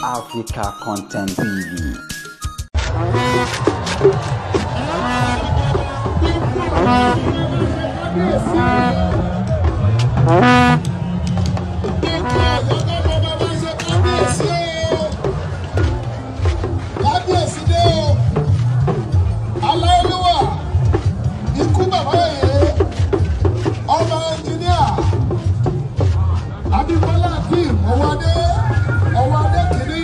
Africa Content TV. Kábíyèsí dé o, aláìlúwà, ikú bàbá yìí, ọmọ ẹnjìníà, Abímbọ́lá Akeem Ọwọ́adé, Ọwọ́adé kìíní,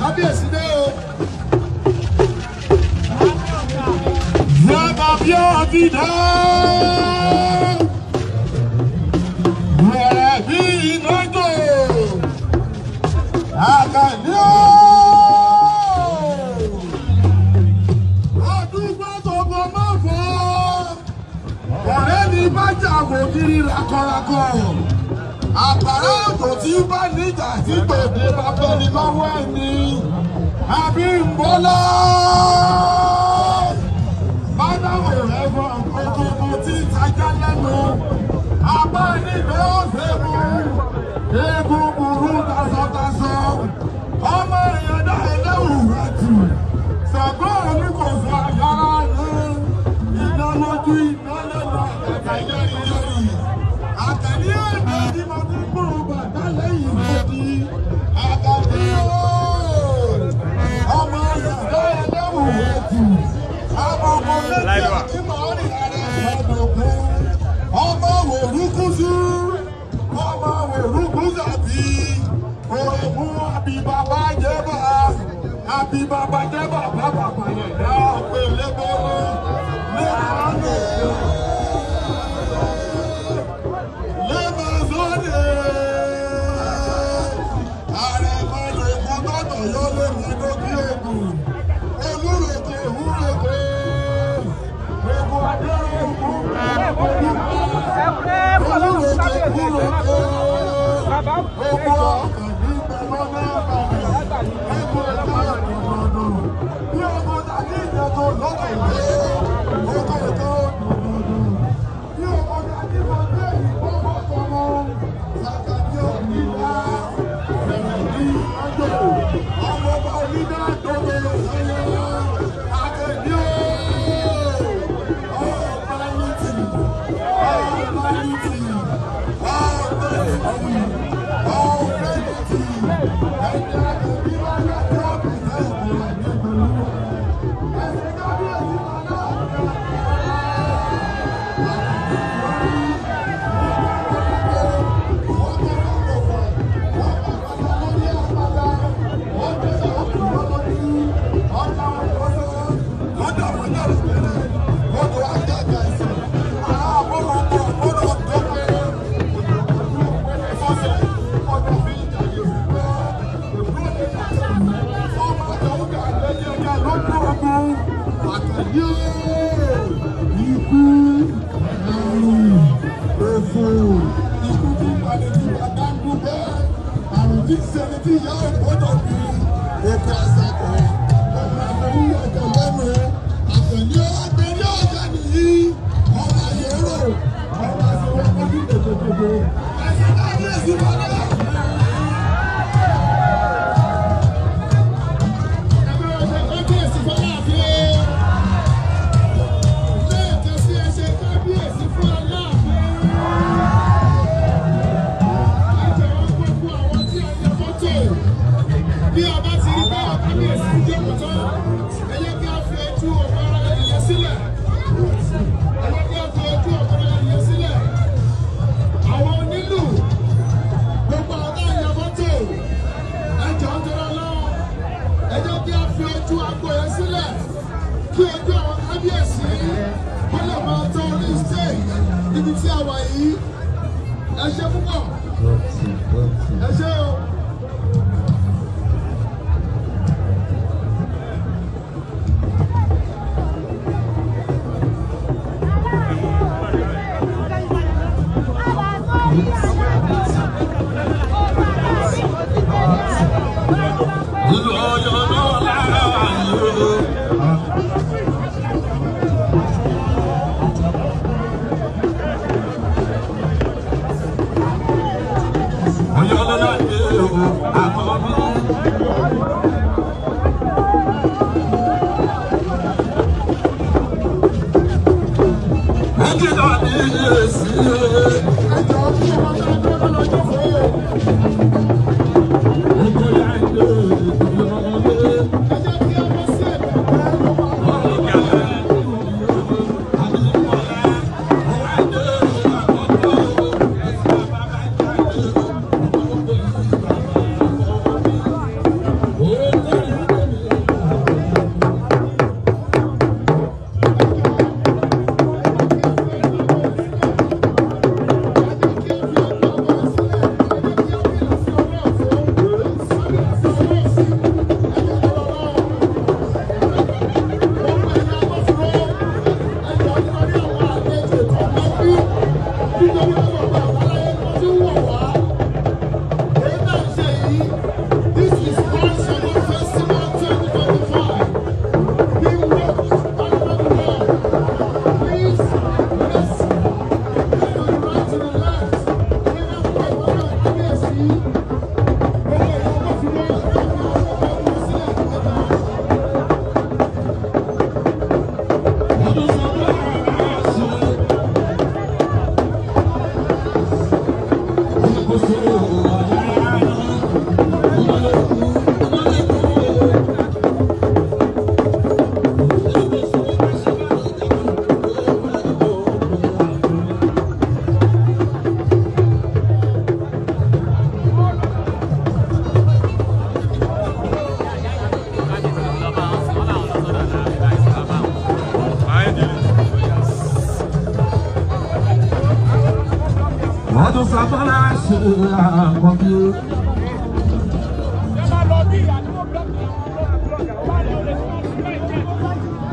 kábíyèsí dé o. Yàrá bí ọtí dá, rẹ̀ bí iná jò, àkàndé o. Ọ̀rẹ́ mi bá jà kò kiri rakọrakọ. Àgbàrá òjò tí bá níjà tí tòde bá bẹ́ni lọ́wọ́ ẹni. Abímbọ́lá. Bádáwò rẹ̀ fọ gbogbo tí tajà lẹ́nu. Abá nígbẹ́ ọ̀sẹ̀ mu. Eégún burú tasọ̀tasọ̀. Ọmọ ìyọ̀dá ẹlẹ́wù rẹ̀ tù. Ṣàgbọ́n mi kò sọ àyàrá ní. Iná lójú iná lẹ́nu àkàtà yẹ́rìyẹ́rì. Àkàní èdè ni mo ti gbúrò bàtà lẹ́yìn lòdì. Àkàní ooo. Ọmọ ìyàrá ẹlẹ́wù ẹ̀tù. Àbùkù méjì àti màárì ara ìfọ̀dọ̀kù. Ọmọ wòrúkúsú. Ọmọ wòrúkúsàbí. Òròmú àbí bàbá jẹ́ bá. Àbí bàbá jẹ́ bàbá bàbá yẹn dá ọ̀pẹ lẹ́gbẹ̀rún. Kábíyèsí.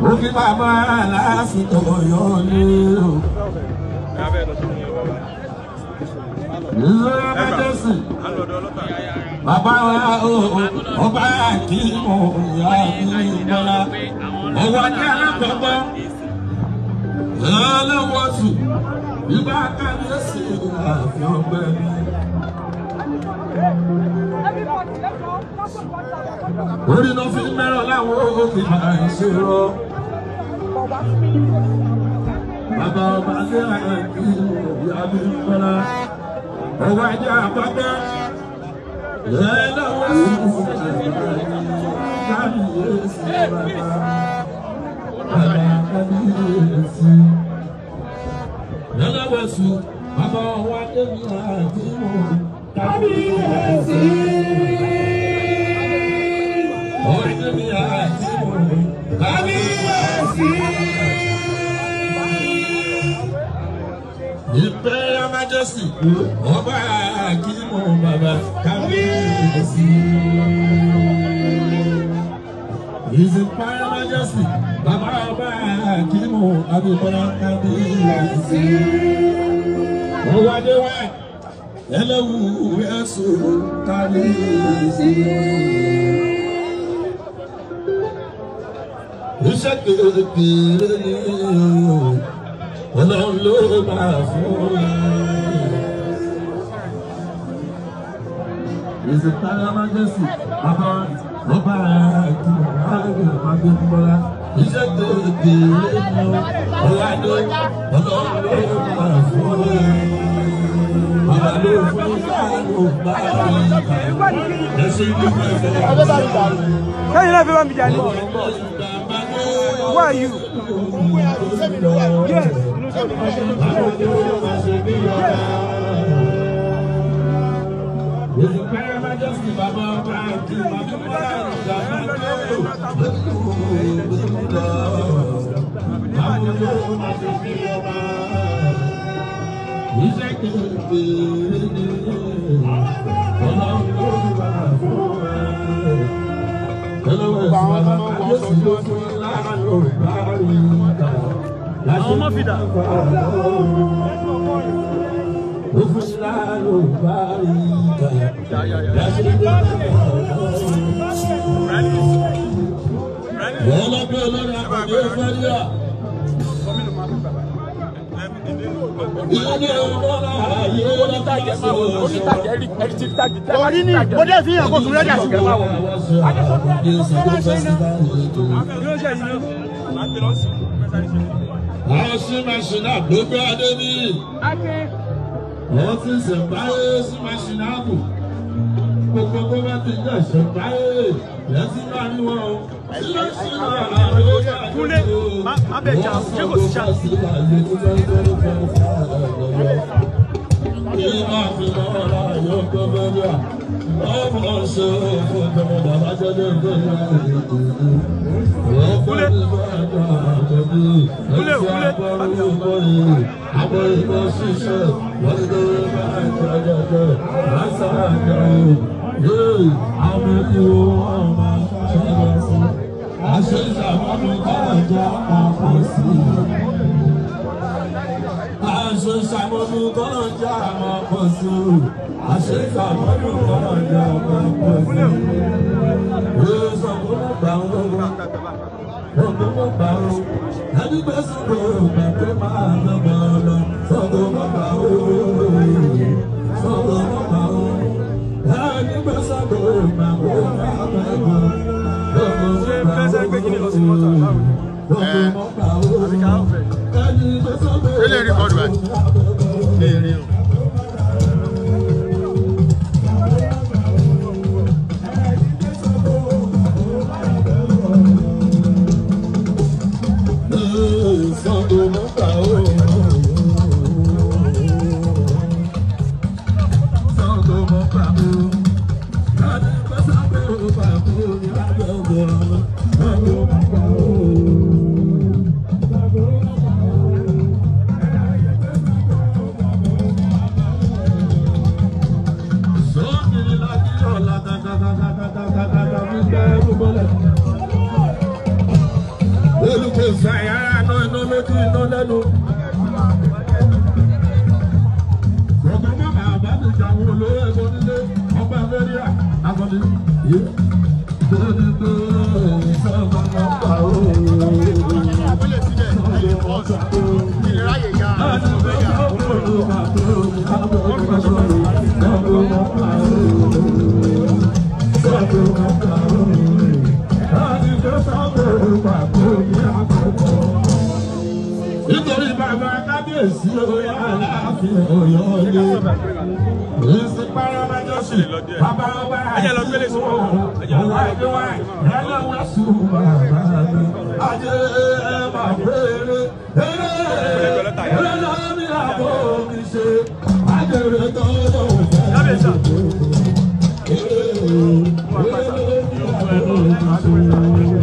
Òfin bàbá lásìkò yọ ní o. Ìṣòro Májèsì, bàbá wa ọba Akíìmù ìyá mi Bọ́lá. Ọwọ́ ní alákọ̀ọ́gbọ́, ẹlẹ́wọ̀sù, ìgbà kábíyèsí àfihàn ọgbẹ́ mi. Orí ló fi mẹ́rọ láwọn òkè máa ń ṣe rọ. Bàbá ọba ní àìkú ìyá mi Bọ́lá. Ọwọ́ ajá àpapọ̀. Ẹlẹ́wọ̀n kábíyèsí bàbá. Bàbá kábíyèsí. Ẹlẹ́wọ̀n sùn, bàbá ọwọ́ adé mi àìkú kábíyèsí. Kábíyèsí. Imperial Majesty, Ọba Akíìmù bàbá kábíyèsí. His Imperial Majesty, bàbá Ọba Akíìmù Abímbọ́lá kábíyèsí. Ọwọ́ Adéwà ẹlẹ́wù ẹ̀sùn kábíyèsí. Iṣẹ́ kékeré ni Ọlọ́run ló máa fún mi. His Imperial Majesty, bàbá ọba Akíìmù Abímbọ́lá. Iṣẹ́ kékeré ni Ọlọ́run ló máa fún mi. Bàbá ló fún mi ló bá mi. Ẹ̀sìn ìdúpẹ́ fún mi. Kẹ́yìn náà fi bá mi jà ní. Who are you? Yes. Àwọn ọmọ fìdá. Orí ni mo dé fi hàn kó sùn lẹ́jà sí. Àwọn sí màṣínà gbogbo adé ní. Wọ́n ti ṣẹ̀mbáyé sí màṣínà kù. Gbogbo kó bá ti jẹ́ ṣẹ̀mbáyé lẹ́sìn máa ní wọn o. Kúnlé, má bẹ̀ jà, ṣé kò sí ṣá? Kúnlé, Kúnlé, Kúnlé, má bẹ̀ jà. Ṣé fẹ́ sáré gbé kíní lọ sí mọ́tò àbáwò ni? Àbí ká ọ̀fẹ́? Ṣé lè rí kọ́ọ̀dù ẹ̀? Lè rí o. Nítorí bàbá kábíyèsí oyè aláàfin Ọ̀yọ́ ilé. Ìsìnpára májọ́sì bàbá ọba àti ọ̀la ìdíwà ẹlẹ́wọ̀n sùn bàbá mi. Ajé máa fèrè eré eré lórí àbò mi ṣe. Ajèrè tó lóun fẹ́ ṣe. Eré eré lórí àbò mi ṣe.